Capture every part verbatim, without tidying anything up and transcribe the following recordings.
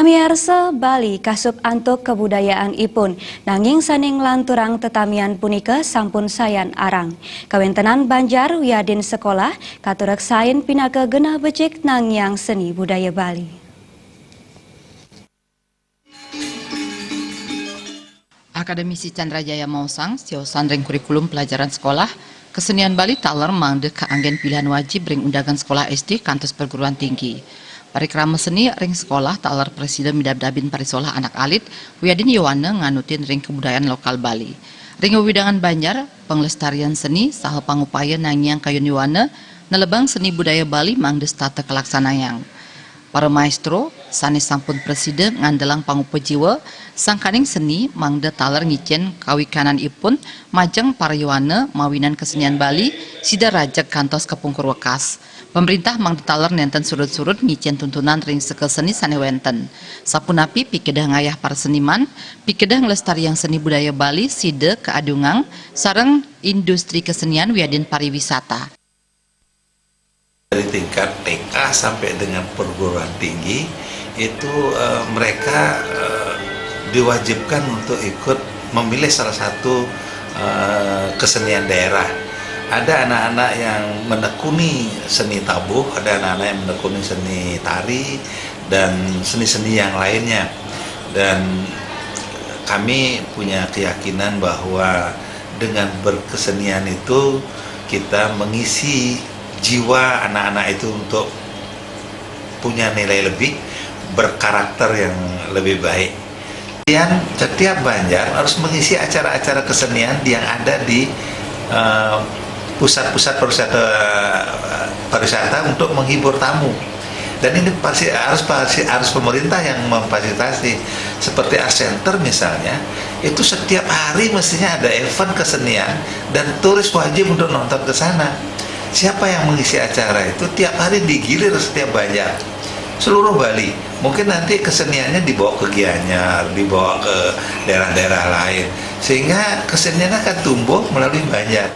Miarsa, Bali kasup antuk kabudayaanipun, nanging sané nglanturang tetamian punika sampun sayan arang. Kawéntenan banjar wiadin sekolah katureksain pinaka genah becik nangiang seni budaya Bali. Akademisi Chandra Jaya maosang, siosan ring kurikulum pelajaran sekolah, kesenian Bali taler mangda kaanggén pilihan wajib ring undangan sekolah S D kantos perguruan tinggi. Parikrama seni ring sekolah taler prasida midabdabin parisolah anak alit, wiadin yowana nganutin ring kabudayan lokal Bali. Ring wewidangan banjar, panglestarian seni saha pangupaya nangiang kayun yowana nelebang seni budaya Bali mangda setata kalaksanayang. Para maestro sané sampun prasida ngandelang pangupajiwa sangkaning seni mangda taler ngicén kawikananipun majeng para yowana mawinan kesenian Bali sida rajeg kantos kapungkur wekas. Pamréntah mangda taler nénten surud-surud ngicén tuntunan ring sekel seni sané wénten. Sapunapi pikidah ngayah para seniman, pikidah nglestariang seni budaya Bali sida kaadungang sareng industri kesenian wiadin pariwisata. Dari tingkat T K sampai dengan perguruan tinggi itu, eh, mereka, eh, diwajibkan untuk ikut memilih salah satu, eh, kesenian daerah. Ada anak-anak yang menekuni seni tabuh, ada anak-anak yang menekuni seni tari, dan seni-seni yang lainnya. Dan kami punya keyakinan bahwa dengan berkesenian itu kita mengisi jiwa anak-anak itu untuk punya nilai lebih, berkarakter yang lebih baik. Kemudian setiap banjar harus mengisi acara-acara kesenian yang ada di, eh, pusat-pusat pariwisata, pariwisata untuk menghibur tamu. Dan ini pasti harus, pasti harus pemerintah yang memfasilitasi. Seperti Art Center misalnya, itu setiap hari mestinya ada event kesenian dan turis wajib untuk nonton ke sana. Siapa yang mengisi acara itu? Tiap hari digilir setiap banjar. Seluruh Bali. Mungkin nanti keseniannya dibawa ke Gianyar, dibawa ke daerah-daerah lain. Sehingga keseniannya akan tumbuh melalui banjar.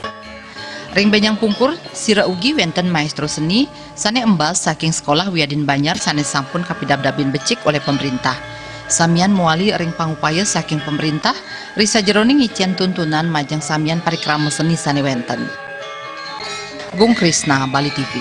Ring bénjang pungkur, sira ugi wénten maestro seni sané embas saking sekolah wiadin banjar sané sampun kapidabdabin becik olih pamréntah. Samian mawali ring pangupaya saking pamréntah, ri sajeroning ngicén tuntunan majeng samian parikrama seni sané wénten. Gung Krisna, Bali T V.